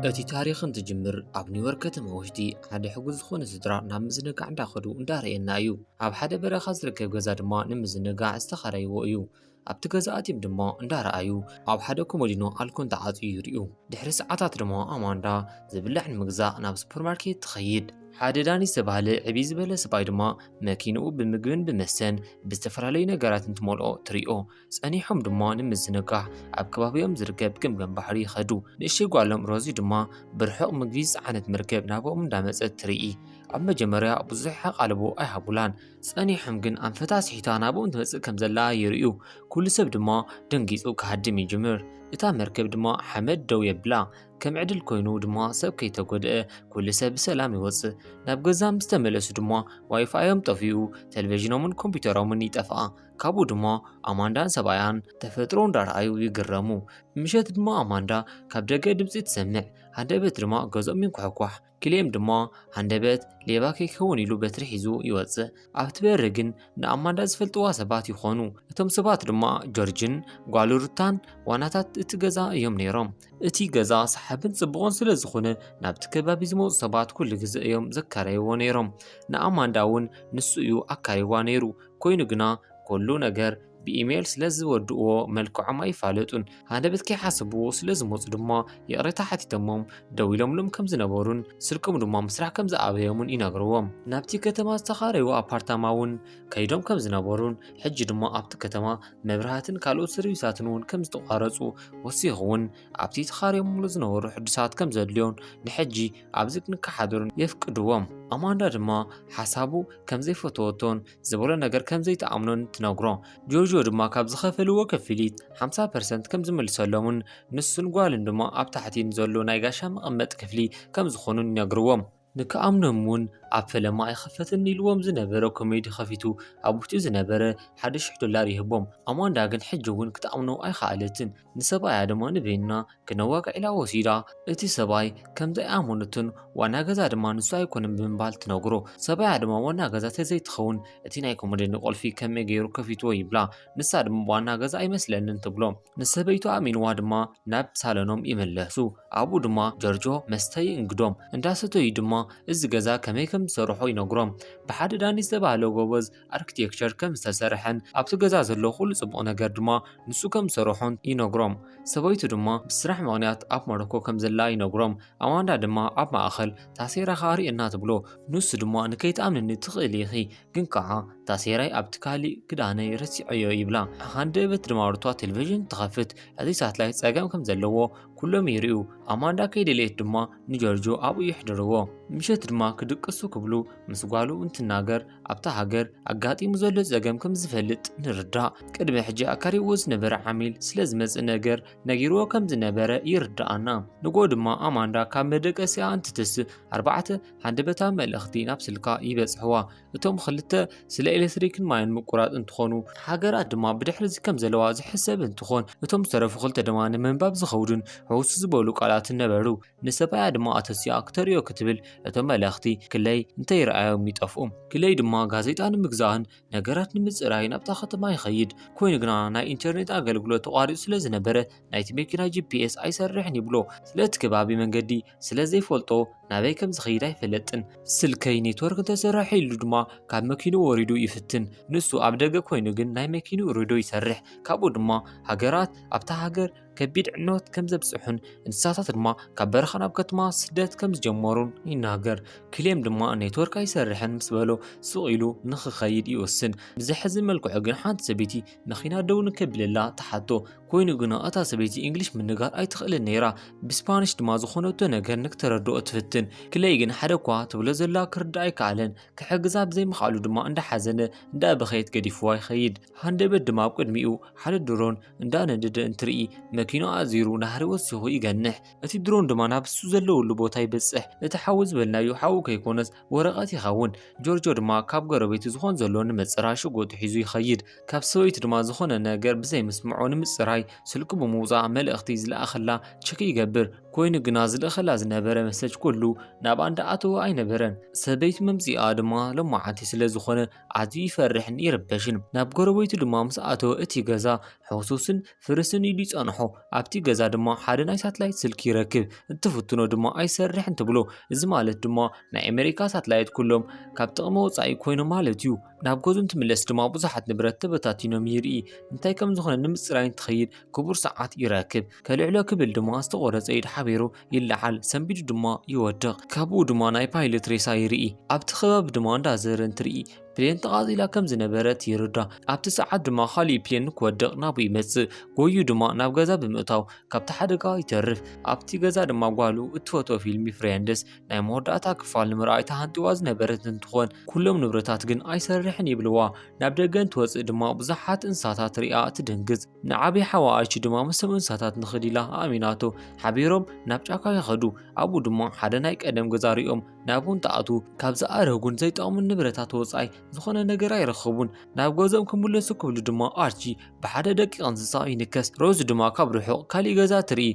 እቲ ታሪኽ እንትጅምር፣ ኣብ ኒውዮርክ ከተማ ውሽጢ ሓደ ሕጉስ ዝኾነ ስድራ ናብ ምዝንጋዕ እንዳኸዱ እንዳረኣየና እዩ። ኣብ ሓደ በረኻ ዝርከብ ገዛ ድማ ንምዝንጋዕ ዝተኸራይዎ እዩ። ኣብቲ ገዛ ኣትዮም ድማ እንዳረኣዩ፣ ኣብ ሓደ ኮሞዲኖ ኣልኮል ተዓጽዩ ይርእዩ። ድሕሪ ሰዓታት ድማ ኣማንዳ ዝብላዕ ንምግዛእ ናብ ሱፐርማርኬት ትኸይድ። ሓደ ዳኒ ዝተባህለ ዕብይ ዝበለ ሰብኣይ ድማ መኪንኡ ብምግብን ብመስተን ብዝተፈላለዩ ነገራት እንትመልኦ ትሪኦ። ጸኒሖም ድማ ንምዝንጋዕ ኣብ ከባቢኦም ዝርከብ ገምገም ባሕሪ ይኸዱ። ንእሽተይ ጓሎም ሮዚ ድማ ብርሑቕ ምግቢ ዝጸዓነት መርከብ ናብኦም እንዳመጸት ትርኢ። ኣብ መጀመርያ ብዙሕ ኣቓልቦ ኣይሃቡላን። ጸኒሖም ግን ኣንፈታ ስሒታ ናብኦም ትመጽእ ከም ዘላ ይርእዩ። ኩሉ ሰብ ድማ ደንጊጹ ክሃድም ይጅምር። እታ መርከብ ድማ ሓመድ ደው የብላ። ከም ዕድል ኮይኑ ድማ ሰብ ከይተጎድአ ኩሉ ሰብ ብሰላም ይወጽእ። ናብ ገዛ ምስ ተመለሱ ድማ ዋይፋዮም ጠፊኡ፣ ቴሌቪዥኖምን ኮምፒውተሮምን ይጠፍኣ። ካብኡ ድማ ኣማንዳን ሰብኣያን ተፈጥሮ እንዳረኣዩ ይግረሙ። ምሸት ድማ ኣማንዳ ካብ ደገ ድምጺ ትሰምዕ። ሃንደበት ድማ ገዝኦም ይንኳሕኳሕ። ክሌም ድማ ሃንደበት ሌባ ከይከውን ኢሉ በትሪ ሒዙ ይወጽእ። ኣብቲ በሪ ግን ንኣማንዳ ዝፈልጥዋ ሰባት ይኾኑ። እቶም ሰባት ድማ ጆርጅን ጓሉ ሩታን ዋናታት እቲ ገዛ እዮም ነይሮም። እቲ ገዛ ሰሓብን ጽቡቕን ስለ ዝኾነ ናብቲ ከባቢ ዝመጹ ሰባት ኩሉ ግዜ እዮም ዘካረይዎ ነይሮም። ንኣማንዳ እውን ንሱ እዩ ኣካሪዋ ነይሩ። ኮይኑ ግና ኩሉ ነገር ብኢሜይል ስለ ዝወድእዎ መልክዖም ኣይፋለጡን። ሃንደበት ከይሓሰብዎ ስለ ዝመጹ ድማ ይቕሬታ ሓቲቶሞም ደዊሎምሎም ከም ዝነበሩን ስልኮም ድማ ምስራሕ ከም ዝኣበዮምን ይነግርዎም። ናብቲ ከተማ ዝተኻረዩ ኣፓርታማ እውን ከይዶም ከም ዝነበሩን ሕጂ ድማ ኣብቲ ከተማ መብራህትን ካልኦት ሰርቪሳትን እውን ከም ዝተቋረጹ ወሲኹ እውን ኣብቲ ተኻርዮምሉ ዝነበሩ ሕድሳት ከም ዘድልዮን ንሕጂ ኣብዚ ንክሓድሩን የፍቅድዎም። ኣማንዳ ድማ ሓሳቡ ከም ዘይፈተወቶን ዝበሎ ነገር ከም ዘይተኣምኖን ትነግሮ። ጆርጆ ድማ ካብ ዝኸፈልዎ ክፍሊት ሓምሳ ፐርሰንት ከም ዝምልሰሎምን ንሱን ጓልን ድማ ኣብ ታሕቲ ንዘሎ ናይ ጋሻ መቐመጢ ክፍሊ ከም ዝኾኑን ይነግርዎም። ንክኣምኖም እውን ኣብ ፈለማ ኣይኸፈትን ኢልዎም ዝነበረ ኮሜዲ ከፊቱ ኣብ ውሽጢ ዝነበረ ሓደ ሽሕ ዶላር ይህቦም። ኣማንዳ ግን ሕጂ እውን ክትኣምኖ ኣይኸኣለትን። ንሰብኣያ ድማ ንበይና ክነዋግዕ ኢላ ወሲዳ፣ እቲ ሰብኣይ ከም ዘይኣመነቱን ዋና ገዛ ድማ ንሱ ኣይኮነን ብምባል ትነግሮ። ሰብኣያ ድማ ዋና ገዛ ተዘይትኸውን እቲ ናይ ኮመደኒ ቁልፊ ከመይ ገይሩ ከፊትዎ ይብላ። ንሳ ድማ ዋና ገዛ ኣይመስለንን ትብሎ። ንሰበይቱ ኣሚንዋ ድማ ናብ ሳሎኖም ይመለሱ። ኣብኡ ድማ ጆርጆ መስተ ይእንግዶም። እንዳሰተዩ ድማ እዚ ገዛ ከመይ ከም ዝሰርሖ ይነግሮም። ብሓደ ዳኒ ዝተባህለ ጎበዝ ኣርክቴክቸር ከም ዝተሰርሐን ኣብቲ ገዛ ዘሎ ኩሉ ጽቡቕ ነገር ድማ ንሱ ከም ዝሰርሖን ይነግሮም። ሰበይቱ ድማ ብስራሕ ምኽንያት ኣብ ሞሮኮ ከም ዘላ ይነግሮም። ኣማንዳ ድማ ኣብ ማእኸል ታሴራ ከኣ ርእየና ትብሎ። ንሱ ድማ ንከይትኣምንኒ ትኽእሊ ኢኺ፣ ግን ከኣ ታሴራይ ኣብቲ ካሊእ ክዳነይ ረሲዐዮ ይብላ። ሃንደበት ድማ ሩታ ቴሌቪዥን ትኸፍት። እቲ ሳትላይት ጸገም ከም ዘለዎ ኩሎም ይርእዩ። ኣማንዳ ከይደለየት ድማ ንጆርጆ ኣብኡ የሕድርዎ። ምሸት ድማ ክድቅሱ ክብሉ ምስ ጓሉ እንትናገር ኣብታ ሃገር ኣጋጢሙ ዘሎ ጸገም ከም ዝፈልጥ ንርዳእ። ቅድሚ ሕጂ ኣካሪዎ ዝነበረ ዓሚል ስለ ዝመጽእ ነገር ነጊርዎ ከም ዝነበረ ይርድኣና። ንጎ ድማ ኣማንዳ ካብ መደቀሲኣ እንትትስእ ኣርባዕተ ሃንደበታዊ መልእኽቲ ናብ ስልካ ይበጽሕዋ። እቶም ክልተ ስለ ኤሌክትሪክን ማይን ምቁራጽ እንትኾኑ፣ ሃገራት ድማ ብድሕሪ እዚ ከም ዘለዋ ዝሕሰብ እንትኾን፣ እቶም ዝተረፉ ክልተ ድማ ንምንባብ ዝኸብዱን ሕውስ ዝበሉ ቃላትን ነበሩ። ንሰብኣያ ድማ ኣተሲኣ ክተርእዮ ክትብል እቶም መለኽቲ ክለይ እንተይረኣዮም ይጠፍኡ። ክለይ ድማ ጋዜጣ ንምግዛእን ነገራት ንምጽራይ ናብታ ከተማ ይኸይድ። ኮይኑ ግና ናይ ኢንተርኔት ኣገልግሎት ተቋሪጹ ስለ ዝነበረ ናይቲ መኪና ጂ ፒ ኤስ ኣይሰርሕን ይብሎ። ስለቲ ከባቢ መንገዲ ስለ ዘይፈልጦ ናበይ ከም ዝኸይድ ኣይፈለጥን። ስልከይ ኔትወርክ እንተሰርሐ ኢሉ ድማ ካብ መኪኑ ወሪዱ ይፍትን። ንሱ ኣብ ደገ ኮይኑ ግን ናይ መኪኑ ሬድዮ ይሰርሕ። ካብኡ ድማ ሃገራት ኣብታ ሃገር ከቢድ ዕንወት ከም ዘብጽሑን እንስሳታት ድማ ካብ በረኻ ናብ ከተማ ስደት ከም ዝጀመሩን ይናገር። ክሌም ድማ ኔትወርክ ኣይሰርሕን ምስ በሎ ሱቕ ኢሉ ንኽኸይድ ይወስን። ብዘሕዝን መልክዑ ግን ሓንቲ ሰበይቲ መኪና ደው ንከብለላ ትሓቶ። ኮይኑ ግና እታ ሰበይቲ እንግሊሽ ምንጋር ኣይትኽእልን ነይራ። ብስፓኒሽ ድማ ዝኾነቶ ነገር ንክተረድኦ ትፍትን። ክለይ ግን ሓደ እኳ ትብሎ ዘላ ክርዳእ ኣይከኣለን። ክሕግዛ ብዘይምኽኣሉ ድማ እንዳሓዘነ እንዳበኸየት ገዲፍዋ ይኸይድ። ሃንደበት ድማ ኣብ ቅድሚኡ ሓደ ድሮን እንዳነደደ እንትርኢ መኪናኡ ኣዚሩ ናህሪ ወሲኹ ይገንሕ። እቲ ድሮን ድማ ናብ እሱ ዘለውሉ ቦታ ይበጽሕ። እቲ ሓዊ ዝበልናዮ ሓዊ ከይኮነስ ወረቐት ይኸውን። ጆርጆ ድማ ካብ ጎረቤቱ ዝኾን ዘሎ ንምጽራይ ሽጉጥ ሒዙ ይኸይድ። ካብ ሰበይቱ ድማ ዝኾነ ነገር ብዘይምስምዖ ንምጽራይ ስልኩ ብምውጻእ መልእኽቲ ዝለኣኸላ ቸክ ይገብር። ኮይኑ ግና ዝልእኸላ ዝነበረ መሰጅ ኩሉ ናብ ኣንዳ ኣተወ ኣይነበረን። ሰበይቱ መምጽኣ ድማ ሎማዓንቲ ስለ ዝኾነ ኣዝዩ ይፈርሕን ይርበሽን። ናብ ጎረቤቱ ድማ ምስ ኣተወ እቲ ገዛ ሕሱስን ፍርስን ኢሉ ይጸንሖ። ኣብቲ ገዛ ድማ ሓደ ናይ ሳትላይት ስልኪ ይረክብ። እንትፍትኖ ድማ ኣይሰርሕን ትብሎ። እዚ ማለት ድማ ናይ ኣሜሪካ ሳትላይት ኩሎም ካብ ጥቕሚ ወጻኢ ኮይኖም ማለት እዩ። ናብ ገዝኡ እንትምለስ ድማ ብዙሓት ንብረት ተበታቲኖም ይርኢ። እንታይ ከም ዝኾነ ንምጽራይ እንትኸይድ ክቡር ሰዓት ይረክብ። ከልዕሎ ክብል ድማ ዝተቖረጸ ኢድ ሓቢሩ ይለዓል። ሰንቢዱ ድማ ይወድቕ። ካብኡ ድማ ናይ ፓይለት ሬሳ ይርኢ። ኣብቲ ከባቢ ድማ እንዳዘረ እንትርኢ ፕሌን ተቓጺላ ከም ዝነበረት ይርዳ። ኣብቲ ሰዓት ድማ ካሊእ ፕሌን ክወድቕ ናብኡ ይመጽእ። ጎዩ ድማ ናብ ገዛ ብምእታው ካብቲ ሓደጋ ይተርፍ። ኣብቲ ገዛ ድማ ጓሉ እትፈትዎ ፊልሚ ፍሬንድስ ናይ መወዳእታ ክፋል ንምርኣይ ተሃንጢዋ ዝነበረት እንትኾን፣ ኩሎም ንብረታት ግን ኣይሰርሕን ይብልዋ። ናብ ደገ እንትወጽእ ድማ ብዙሓት እንስሳታት ሪኣ ትድንግጽ። ንዓቢ ሓዋ ኣርቺ ድማ ምስቶም እንስሳታት ንኽድ ኢላ ኣእሚናቶ። ሓቢሮም ናብ ጫካ ይኸዱ። ኣብኡ ድማ ሓደ ናይ ቀደም ገዛ ሪኦም ናብኡ እንትኣትዉ፣ ካብ ዝኣረጉን ዘይጠቕሙን ንብረታት ወጻኢ ዝኾነ ነገር ኣይረኸቡን። ናብ ገዝኦም ክምለሱ ክብሉ ድማ ኣርቺ ብሓደ ደቂቕ እንስሳ ይንከስ። ሮዝ ድማ ካብ ርሑቕ ካሊእ ገዛ ትርኢ።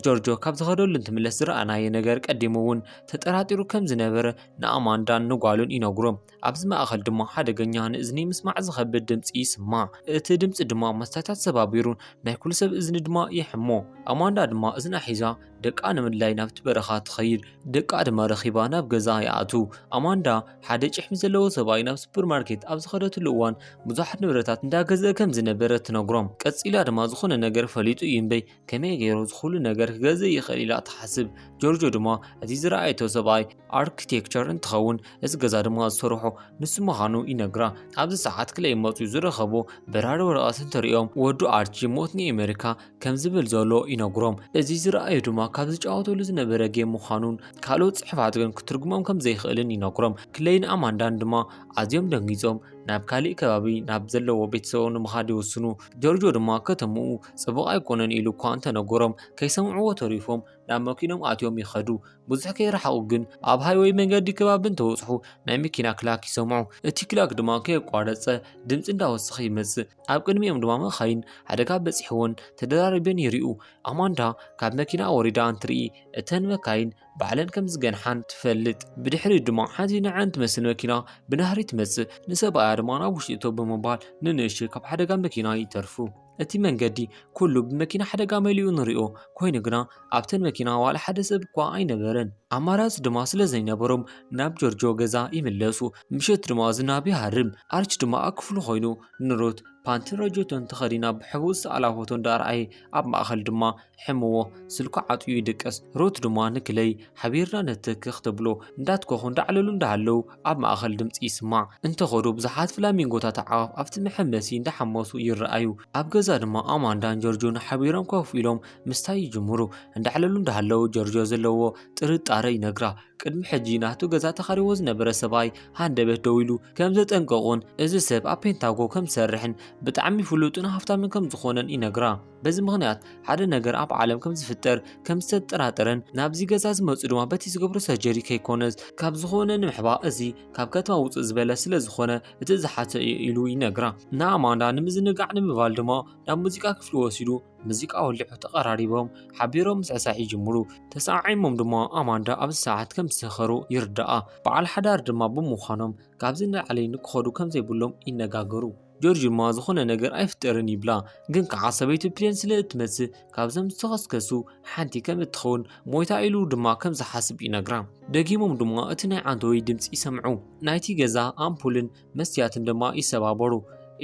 ጆርጆ ካብ ዝኸደሉ እንትምለስ ዝረኣናዮ ነገር ቀዲሙ እውን ተጠራጢሩ ከም ዝነበረ ንኣማንዳን ንጓሉን ይነግሮም። ኣብዚ ማእኸል ድማ ሓደገኛ ንእዝኒ ምስማዕ ዝኸብድ ድምፂ ይስማዕ። እቲ ድምፂ ድማ መስትያታት ሰባቢሩ ናይ ኩሉ ሰብ እዝኒ ድማ ይሕሞ። ኣማንዳ ድማ እዝና ሒዛ ደቃ ንምድላይ ናብቲ በረኻ ትኸይድ። ደቃ ድማ ረኺባ ናብ ገዛ ይኣትዉ። ኣማንዳ ሓደ ጭሕሚ ዘለዎ ሰብኣይ ናብ ሱፐርማርኬት ኣብ ዝኸደትሉ እዋን ብዙሓት ንብረታት እንዳገዝአ ከም ዝነበረ ትነግሮም። ቀጺላ ድማ ዝኾነ ነገር ፈሊጡ እዩ እምበይ ከመይ ገይሩ እዚ ኩሉ ነገር ክገዝእ ይኽእል ኢላ ትሓስብ። ጆርጆ ድማ እቲ ዝረኣየቶ ሰብኣይ ኣርኪቴክቸር እንትኸውን፣ እዚ ገዛ ድማ ዝሰርሖ ንሱ ምዃኑ ይነግራ። ኣብዚ ሰዓት ክለይ መፅዩ ዝረኸቦ በራሪ ወረቐት እንተሪኦም፣ ወዱ ኣርቺ ሞት ንኣሜሪካ ከም ዝብል ዘሎ ይነግሮም። እዚ ዝረኣዩ ድማ ካብ ዝጫወተሉ ዝነበረ ጌም ምዃኑን ካልኦት ጽሑፋት ግን ክትርጉሞም ከም ዘይኽእልን ይነግሮም። ክለይን ኣማንዳን ድማ ኣዝዮም ደንጊጾም ናብ ካሊእ ከባቢ ናብ ዘለዎ ቤተሰቦም ንምኻድ ይወስኑ። ጆርጆ ድማ ከተምኡ ጽቡቕ ኣይኮነን ኢሉ እኳ እንተነገሮም ከይሰምዕዎ ተሪፎም ናብ መኪኖም ኣትዮም ይኸዱ። ብዙሕ ከይረሓቑ ግን ኣብ ሃይወይ መንገዲ ከባቢ እንተበጽሑ ናይ መኪና ክላክ ይሰምዑ። እቲ ክላክ ድማ ከየቋረጸ ድምጺ እንዳወሰኸ ይመጽእ። ኣብ ቅድሚኦም ድማ መኻይን ሓደጋ በጺሕወን ተደራሪበን ይሪኡ። ኣማንዳ ካብ መኪና ወሪዳ እንትርኢ እተን መካይን ባዕለን ከም ዝገንሓን ትፈልጥ። ብድሕሪት ድማ ሓንቲ ንዕን ትመስል መኪና ብናህሪ ትመጽእ። ንሰብኣያ ድማ ናብ ውሽጢ እቶ ብምባል ንንእሽተይ ካብ ሓደጋ መኪና ይተርፉ። እቲ መንገዲ ኩሉ ብመኪና ሓደጋ መሊኡ ንሪኦ፣ ኮይኑ ግና ኣብተን መኪና ዋላ ሓደ ሰብ እኳ ኣይነበረን። ኣማራጺ ድማ ስለ ዘይነበሮም ናብ ጆርጆ ገዛ ይምለሱ። ምሸት ድማ ዝናብ ይሃርም። ኣርች ድማ ኣብ ክፍሉ ኮይኑ ንሩት ፓንትን ረጀቶን ተኸዲና ብሕቡእ ዝሰኣላ ፎቶ እንዳረኣየ ኣብ ማእኸል ድማ ሕምዎ ስልኩ ዓጥዩ ይድቅስ። ሩት ድማ ንክለይ ሓቢርና ነትክኽ ትብሎ። እንዳትከኹ እንዳዕለሉ እንዳሃለዉ ኣብ ማእኸል ድምፂ ይስማዕ። እንተኸዱ ብዙሓት ፍላሚንጎታት ኣዕዋፍ ኣብቲ መሐመሲ እንዳሓመሱ ይረኣዩ። ኣብ ገዛ ድማ ኣማንዳን ጆርጆን ሓቢሮም ኮፍ ኢሎም ምስታይ ይጅምሩ። እንዳዕለሉ እንዳሃለዉ ጆርጆ ዘለዎ ጥርጣረ ይነግራ። ቅድሚ ሕጂ ናቱ ገዛ ተኻሪዎ ዝነበረ ሰብኣይ ሃንደበት ደው ኢሉ ከም ዘጠንቀቑን እዚ ሰብ ኣብ ፔንታጎ ከም ዝሰርሕን ብጣዕሚ ፍሉጥን ሃፍታምን ከም ዝኾነን ይነግራ። በዚ ምኽንያት ሓደ ነገር ኣብ ዓለም ከም ዝፍጠር ከም ዝተጠራጠረን ናብዚ ገዛ ዝመፁ ድማ በቲ ዝገብሮ ሰርጀሪ ከይኮነስ ካብ ዝኾነ ንምሕባእ እዚ ካብ ከተማ ውፅእ ዝበለ ስለ ዝኾነ እቲ ዝሓተ እዩ ኢሉ ይነግራ። ንኣማንዳ ንምዝንጋዕ ንምባል ድማ ናብ ሙዚቃ ክፍሊ ወሲዱ ሙዚቃ ወሊዑ ተቐራሪቦም ሓቢሮም ምስዕሳዕ ይጅምሩ። ተሰዓዒሞም ድማ ኣማንዳ ኣብዚ ሰዓት ከም ዝሰኸሩ ይርዳኣ። በዓል ሓዳር ድማ ብምዃኖም ካብዚ ንላዕሊ ንክኸዱ ከም ዘይብሎም ይነጋገሩ። ጆርጅ ድማ ዝኾነ ነገር ኣይፍጠርን ይብላ። ግን ከዓ ሰበይቱ ፕሌን ስለ እትመጽእ ካብዞም ዝተኸስከሱ ሓንቲ ከም እትኸውን ሞይታ ኢሉ ድማ ከም ዝሓስብ ይነግራ። ደጊሞም ድማ እቲ ናይ ዓንተወይ ድምፂ ይሰምዑ። ናይቲ ገዛ ኣምፑልን መስትያትን ድማ ይሰባበሩ።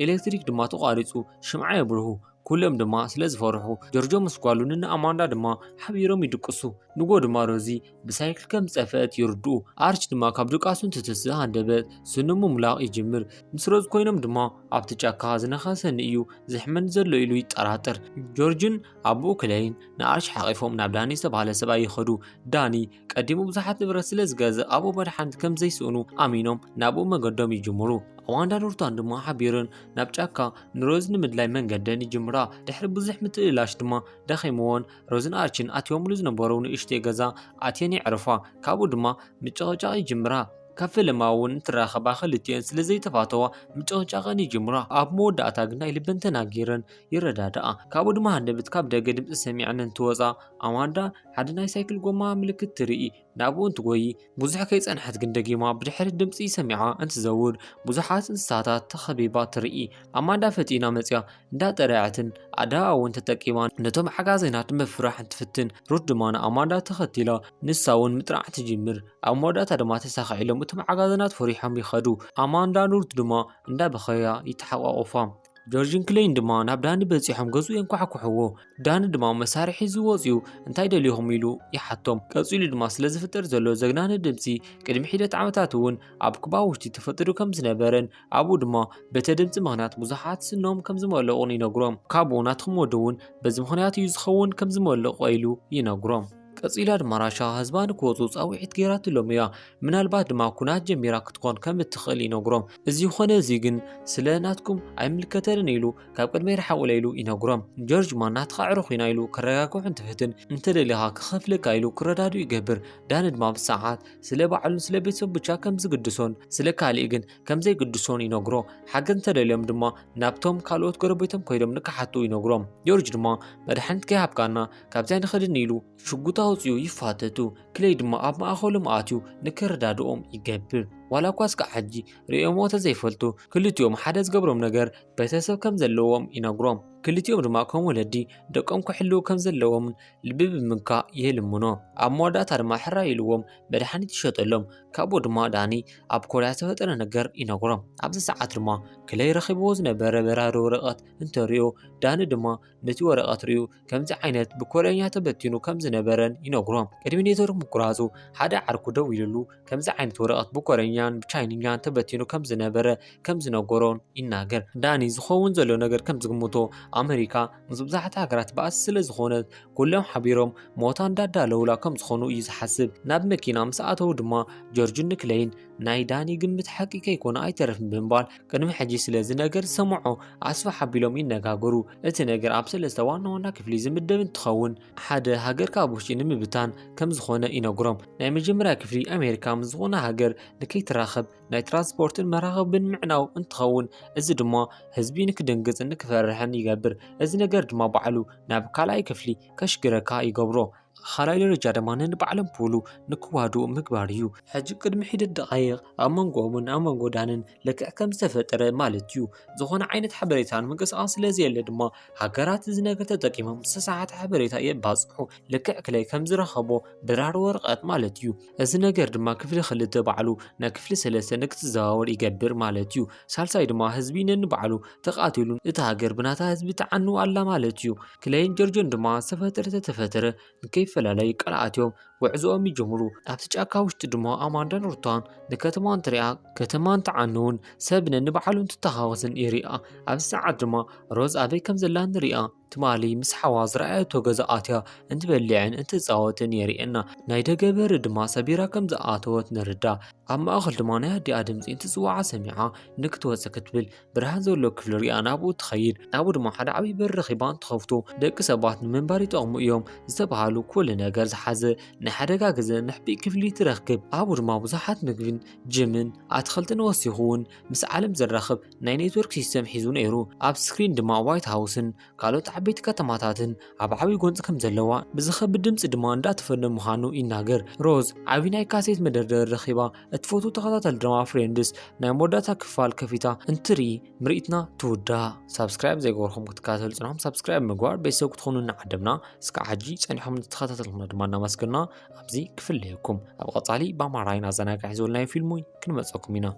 ኤሌክትሪክ ድማ ተቋሪጹ ሽምዓ የብርሁ። ኩሎም ድማ ስለ ዝፈርሑ ጆርጆ ምስ ጓሉ ንኣማንዳ ድማ ሓቢሮም ይድቅሱ። ንጎ ድማ ሮዚ ብሳይክል ከም ዝጠፍአት ይርድኡ። ኣርች ድማ ካብ ድቃሱ እንትትስእ ሃንደበት ስኑ ምምላቕ ይጅምር። ምስ ሮዝ ኮይኖም ድማ ኣብቲ ጫካ ዝነኸሰኒ እዩ ዝሕመኒ ዘሎ ኢሉ ይጠራጠር። ጆርጅን ኣቦኡ ክለይን ንኣርች ሓቒፎም ናብ ዳኒ ዝተባህለ ሰብኣይ ይኸዱ። ዳኒ ቀዲሙ ብዙሓት ንብረት ስለ ዝገዝእ ኣብኡ መድሓኒት ከም ዘይስእኑ ኣሚኖም ናብኡ መገዶም ይጅምሩ። ኣማንዳን ሩታን ድማ ሓቢረን ናብ ጫካ ንሮዝ ንምድላይ መንገደን ይጅምራ። ድሕሪ ብዙሕ ምትእላሽ ድማ ደኺምወን ሮዝን ኣርችን ኣትዮምሉ ዝነበሩ ንእሽተይ ገዛ ኣትየን የዕርፋ። ካብኡ ድማ ምጭቕጫቕ ይጅምራ። ካብ ፈለማ እውን እንትራኸባ ክልቲኤን ስለ ዘይተፋተዋ ምጭቕጫቐን ይጅምራ። ኣብ መወዳእታ ግን ናይ ልበን ተናጊረን ይረዳዳኣ። ካብኡ ድማ ሃንደበት ካብ ደገ ድምፂ ሰሚዐን እንትወፃ ኣማንዳ ሓደ ናይ ሳይክል ጎማ ምልክት ትርኢ። ናብኡ እንትጎይ ብዙሕ ከይፀንሐት ግን ደጊማ ብድሕሪ ድምፂ ሰሚዓ እንትዘውር ብዙሓት እንስሳታት ተኸቢባ ትርኢ። ኣማንዳ ፈጢና መፅያ እንዳጠረዐትን ኣዳ እውን ተጠቂማ ነቶም ሓጋዘናት ምፍራሕ እንትፍትን ሩት ድማ ንኣማንዳ ተኸቲላ ንሳ እውን ምጥራዕ ትጅምር። ኣብ መወዳእታ ድማ ተሳኺዕሎም እቶም ሓጋዘናት ፈሪሖም ይኸዱ። ኣማንዳን ሩት ድማ እንዳበኸያ ይተሓቋቆፋ። ጆርጅን ክሌይን ድማ ናብ ዳኒ በፂሖም ገዝኡ የንኳሕኩሕዎ። ዳኒ ድማ መሳርሒ ዝወፅኡ እንታይ ደሊኹም ኢሉ ይሓቶም። ቀፂሉ ድማ ስለ ዝፍጠር ዘሎ ዘግናኒ ድምፂ ቅድሚ ሒደት ዓመታት እውን ኣብ ኩባ ውሽጢ ተፈጢሩ ከም ዝነበረን ኣብኡ ድማ በተ ድምፂ ምኽንያት ብዙሓት ስኖም ከም ዝመለቑን ይነግሮም። ካብኡ ናትኩም ወዲ እውን በዚ ምኽንያት እዩ ዝኸውን ከም ዝመለቑ ኢሉ ይነግሮም። ቀፂላ ድማ ራሻ ህዝባ ንክወፁ ፃውዒት ገይራትሎም እያ። ምናልባት ድማ ኩናት ጀሚራ ክትኮን ከም እትኽእል ይነግሮም። እዚ ኾነ እዚ ግን ስለ ናትኩም ኣይምልከተንን ኢሉ ካብ ቅድመይ ርሓቑለ ኢሉ ይነግሮም። ጆርጅ ድማ ናትኻ ኣዕሩኽ ኢና ኢሉ ከረጋግዖ እንትፍትን እንተደሊኻ ክኸፍለካ ኢሉ ክረዳድኡ ይገብር። ዳኒ ድማ ብሰዓት ስለ ባዕሉን ስለ ቤተሰቡ ብቻ ከም ዝግድሶን ስለ ካሊእ ግን ከም ዘይግድሶን ይነግሮ። ሓገዝ እንተደልዮም ድማ ናብቶም ካልኦት ጎረቤቶም ኮይዶም ንክሓቱ ይነግሮም። ጆርጅ ድማ መድሓኒት ከይሃብካና ካብዚያ ንኸድኒ ኢሉ ሽጉጥ ኣውፂኡ ይፋተቱ። ክሌይ ድማ ኣብ ማእኸሎም ኣትዩ ንክረዳድኦም ይገብር። ዋላ እኳ እስካብ ሕጂ ርእዮምዎ ተዘይፈልጡ ክልቲኦም ሓደ ዝገብሮም ነገር ቤተሰብ ከም ዘለዎም ይነግሮም። ክልቲኦም ድማ ከም ወለዲ ደቆም ክሕልው ከም ዘለዎምን ልቢ ብምንካእ ይልምኖ። ኣብ መወዳእታ ድማ ሕራይ ኢልዎም መድሓኒት ይሸጠሎም። ካብኡ ድማ ዳኒ ኣብ ኮርያ ዝተፈጠረ ነገር ይነግሮም። ኣብዚ ሰዓት ድማ ክሌይ ረኺብዎ ዝነበረ በራሪ ወረቐት እንተሪኦ ዳኒ ድማ ነቲ ወረቐት ሪኡ ከምዚ ዓይነት ብኮረኛ ተበቲኑ ከም ዝነበረን ይነግሮም። ቅድሚ ኔትወርክ ምቁራፁ ሓደ ዓርኩ ደው ኢሉሉ ከምዚ ዓይነት ወረቐት ብኮረኛን ብቻይንኛን ተበቲኑ ከም ዝነበረ ከም ዝነገሮን ይናገር። ዳኒ ዝኸውን ዘሎ ነገር ከም ዝግምቶ ኣመሪካ ምስ ብዙሓት ሃገራት ባእሲ ስለ ዝኾነት ኩሎም ሓቢሮም ሞታ እንዳዳለውላ ከም ዝኾኑ እዩ ዝሓስብ። ናብ መኪና ምስ ኣተው ድማ ጆርጅን ንክለይን ናይ ዳኒ ግምት ሓቂ ከይኮነ ኣይተርፍን ብምባል ቅድሚ ሕጂ ስለዚ ነገር ዝሰምዖ ኣስፍሕ ኣቢሎም ይነጋገሩ። እቲ ነገር ኣብ ሰለስተ ዋና ዋና ክፍሊ ዝምደብ እንትኸውን ሓደ ሃገር ካብ ውሽጢ ንምብታን ከም ዝኾነ ይነግሮም። ናይ መጀመርያ ክፍሊ ኣሜሪካ ምስ ዝኾነ ሃገር ንከይትራኸብ ናይ ትራንስፖርትን መራኸብን ምዕናው እንትኸውን እዚ ድማ ህዝቢ ንክድንግፅን ንክፈርሕን ይገብር። እዚ ነገር ድማ ባዕሉ ናብ ካልኣይ ክፍሊ ከሽግረካ ይገብሮ። ካልኣይ ደረጃ ድማ ነንባዕሎም ፑሉ ንክዋድኡ ምግባር እዩ። ሕጂ ቅድሚ ሒደት ደቃይቕ ኣብ መንጎኦምን ኣብ መንጎ ዳንን ልክዕ ከም ዝተፈጠረ ማለት እዩ። ዝኾነ ዓይነት ሓበሬታን ምንቅስቃስ ስለ ዘየለ ድማ ሃገራት እዚ ነገር ተጠቂሞም ዝተሰሓተ ሓበሬታ የባፅሑ። ልክዕ ክለይ ከም ዝረኸቦ በራሪ ወረቐት ማለት እዩ። እዚ ነገር ድማ ክፍሊ ክልተ ባዕሉ ናብ ክፍሊ ሰለስተ ንክትዘዋወር ይገብር ማለት እዩ። ሳልሳይ ድማ ህዝቢ ነንባዕሉ ተቃቲሉን እታ ሃገር ብናታ ህዝቢ ትዓኑ ኣላ ማለት እዩ። ክለይን ጆርጆን ድማ ዝተፈጠረ ተተፈጠረ ንከይፈላለዩ ቃል ኣትዮም ጉዕዞኦም ይጅምሩ። ኣብቲ ጫካ ውሽጢ ድማ ኣማንዳን ሩታን ንከተማ እንትሪኣ ከተማ እንትዓንውን ሰብ ነንባዕሉ እንትተኻወስን ይሪኣ። ኣብዚ ሰዓት ድማ ሮዝ ኣበይ ከም ዘላ ንሪኣ። ትማሊ ምስ ሓዋ ዝረኣየቶ ገዛ ኣትያ እንትበልዕን እንትፃወትን የሪኤና። ናይ ደገ በሪ ድማ ሰቢራ ከም ዝኣተወት ንርዳ። ኣብ ማእኸል ድማ ናይ ኣዲኣ ድምፂ እንትፅዋዓ ሰሚዓ ንክትወፅእ ክትብል ብርሃን ዘሎ ክፍሊ ሪኣ ናብኡ ትኸይድ። ናብኡ ድማ ሓደ ዓብዪ በሪ ረኺባ እንትኸፍቶ ደቂ ሰባት ንምንባር ይጠቕሙ እዮም ዝተባሃሉ ኩሉ ነገር ዝሓዘ ናይ ሓደጋ ግዘ መሕብኢ ክፍሊ ትረክብ። ኣብኡ ድማ ብዙሓት ምግብን ጅምን ኣትኽልትን ወሲኹ እውን ምስ ዓለም ዘራኽብ ናይ ኔትወርክ ሲስተም ሒዙ ነይሩ። ኣብ ስክሪን ድማ ዋይት ሃውስን ካልኦት ዓበይቲ ከተማታትን ኣብ ዓብዪ ጎንፂ ከም ዘለዋ ብዝኸብድ ድምፂ ድማ እንዳተፈነ ምዃኑ ይናገር። ሮዝ ዓብዪ ናይ ካሴት መደርደሪ ረኺባ እትፈትዎ ተኸታተሊ ድራማ ፍሬንድስ ናይ መወዳእታ ክፋል ከፊታ እንትርኢ ምርኢትና ትውዳእ። ሳብስክራይብ ዘይገበርኩም ክትከታተሉ ፅንሖም ሳብስክራይብ ምግባር ቤተሰብ ክትኾኑ እናዓደምና እስካብ ሕጂ ፀኒሖም ንተኸታተልኩምና ድማ እናመስገና ኣብዚ ክፍለየኩም። ኣብ ቀፃሊ ብኣማራይን ኣዘናጋዒ ዝበልናዮ ፊልሙ ክንመፀኩም ኢና።